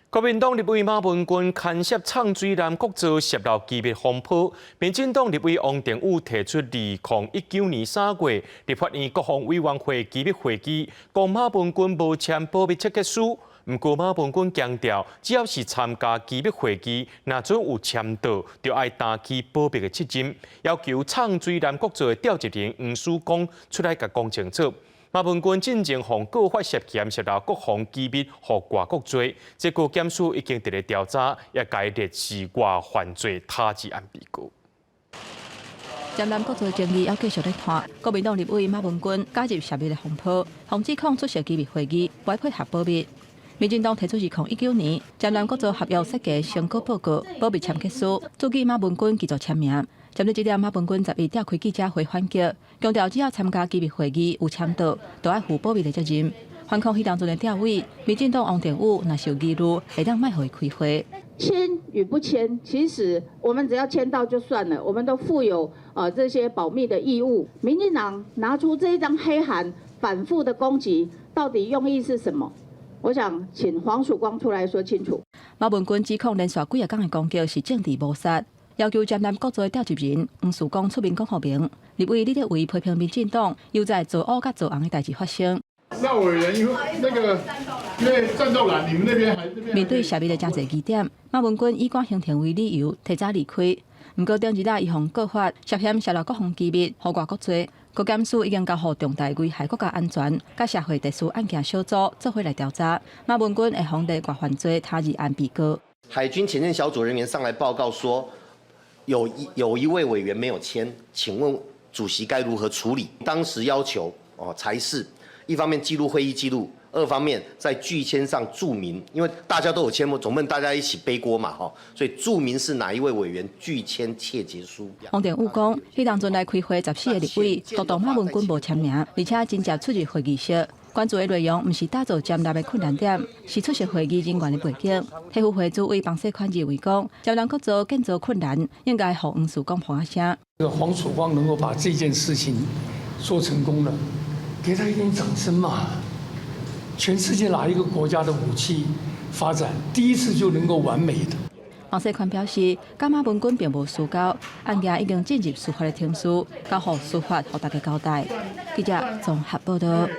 國民黨立委馬文君牽涉唱水南國造洩漏機密風波，民進黨立委王定宇提出2019年3月立法院國防委員會機密會議，講馬文君無簽保密切結書。毋過馬文君強調，只要是參加機密會議，若準有簽到，就愛擔起保密的責任，要求唱水南國造的召集人黃曙光出來共講清楚。馬文君進前予告發涉嫌洩漏國防機密予外國罪，這個檢署已經佇咧調查，也共列是外犯罪他治案被告。占南國造爭議猶繼續咧拖，國民黨立委馬文君加入洩密的風波，予指控出席機密會議，無配合保密。民進黨提出2019年占南國造合約設計成果報告保密簽結書，注記馬文君拒絕簽名。針對這點，馬文君11召開記者會反擊，強調只要參加機密會議有簽到，都愛負保密的責任。反控彼當陣的召委，民進黨王定宇若是有疑慮，會當莫予伊開會。簽與不簽，其實我們只要簽到就算了，我們都負有這些保密的義務。民進黨拿出這一張黑函，反覆的攻擊，到底用意是什麼？我想請黃曙光出來說清楚。馬文君指控連續幾仔工的攻擊是政治謀殺，要求占南國造的召集人黃曙光出面講予明。立委李德維批評民進黨又再造烏佮造紅的代誌發生。那委員因為那個因為戰鬥藍，你們那邊還面對洩密的誠濟疑點，馬文君以趕行程為理由提早離開。毋過頂日仔伊予告發涉嫌洩露國防機密，予外國罪。國檢署已經交予重大危害國家安全佮社會秩序案件小組做伙來調查。馬文君會予列外犯罪他治案被告。海軍潛艦小組人員上來報告說，有一位委員沒有簽，請問主席該如何處理？當時要求哦，裁示一方面記錄會議記錄，二方面在拒簽上註明，因為大家都有簽，總不能大家一起背鍋嘛，哈，所以註明是哪一位委員拒簽切結書。王定宇講，彼當陣來開會14個立委，獨獨馬文君無簽名，而且真正出入會議室。關注的內容毋是打造占南的困難點，是出席會議人員的背景。體育會主委彭世寬認為講，占南國造建造困難，應該予黃曙光破聲。這個黃曙光能夠把這件事情做成功了，給他一點掌聲嘛！全世界哪一個國家的武器發展第一次就能夠完美的？黃世寬表示，佮馬文君並無私交，案件已經進入司法的程序，交予司法予大家交代。記者綜合報道。